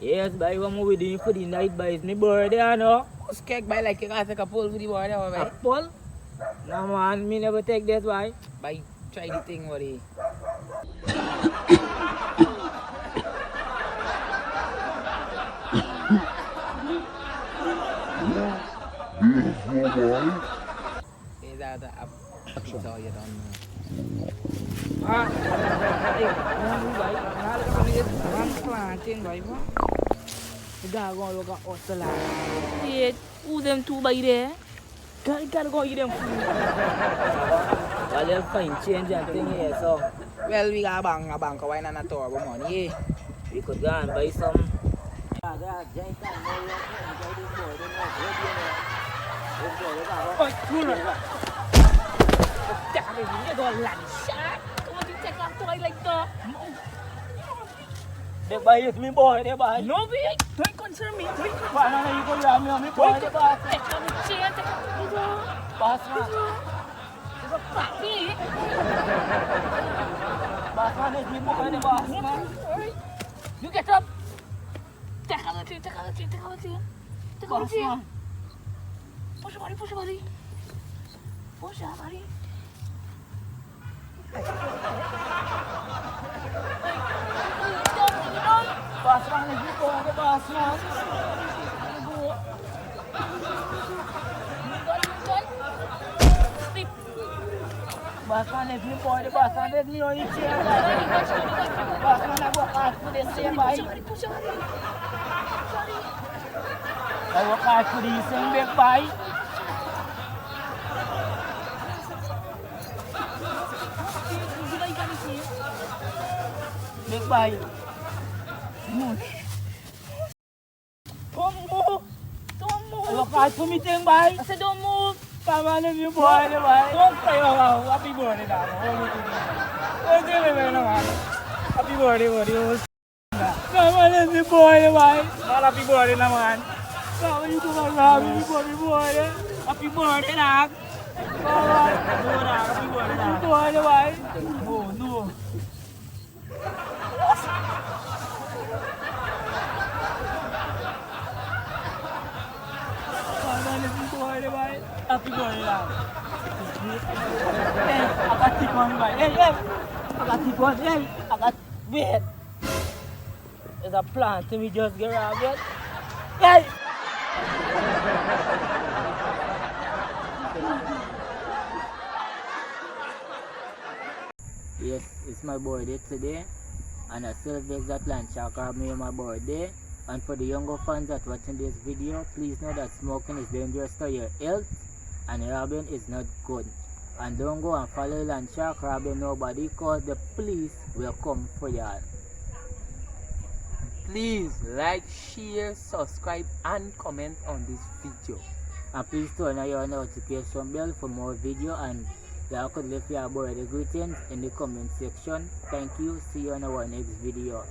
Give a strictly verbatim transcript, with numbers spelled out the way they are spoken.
Yes, boy, what we doing for the night, boy? It's my birthday, you know. Who's cake, boy? Like, you gotta take a pull for the birthday, boy. A pull? No, man, me never take this, boy. Boy, try the thing, buddy. Is that a, a pizza you don't know? Ah, hey, one, boy, one plantain, boy, what? You gotta go look at hustle, ah. Yeah, who them two by there? Gotta, gotta go eat them food. Well, they'll find change and thing here, so. Well, we got a bank, a bank of wine and a turbo money, yeah. We could go and buy some. Oi, cool. Damn it, you go land shark. Come on, you take off toy like that. Dem boy, it's me boy, dem boy. No, we, don't concern me. Don't concern me. Why not you go around me, me boy, dem boy. Take off the chain, take off the boss man. Papi. Boss man, it's me boy, dem boss man. You get up. Take out the chain, take out the chain, take out the chain. Take out the chain. Boss man. Push your body, push your body. Push your body. Boss man, let me go, boss man. Boss man, let me go, boss man, let me on the chair. Boss man, I go hard for this chair, boy. I work hard for this thing, big boy. Big boy. Mush. Don't move. Don't move. I work hard for me thing, boy. I said don't move. Come on, let me boy, boy. Don't cry, oh, oh, happy birthday, dog. Don't tell me, man. Happy birthday, buddy. Come on, let me boy, boy. Man, happy birthday, no, man. Come on, you come around, me boy, me boy. Happy birthday, dog. Come on. No, dog, happy birthday, dog. Happy birthday, boy. Oh, no. Come on, let me boy, boy. Happy birthday, dog. Hey, I got it, man, boy. Hey, hey. I got it, man. Hey, I got, wait. There's a plantain we just get robbed with. Hey! Yes, it's my birthday today, and I celebrate that Land Shark rob me on my birthday. And for the younger fans that watching this video, please know that smoking is dangerous to your health, and robbing is not good. And don't go and follow Land Shark robbing nobody, 'cause the police will come for y'all. Please like, share, subscribe, and comment on this video. And please turn on your notification bell for more video, and y'all could leave your birthday greetings in the comment section. Thank you. See you on our next video.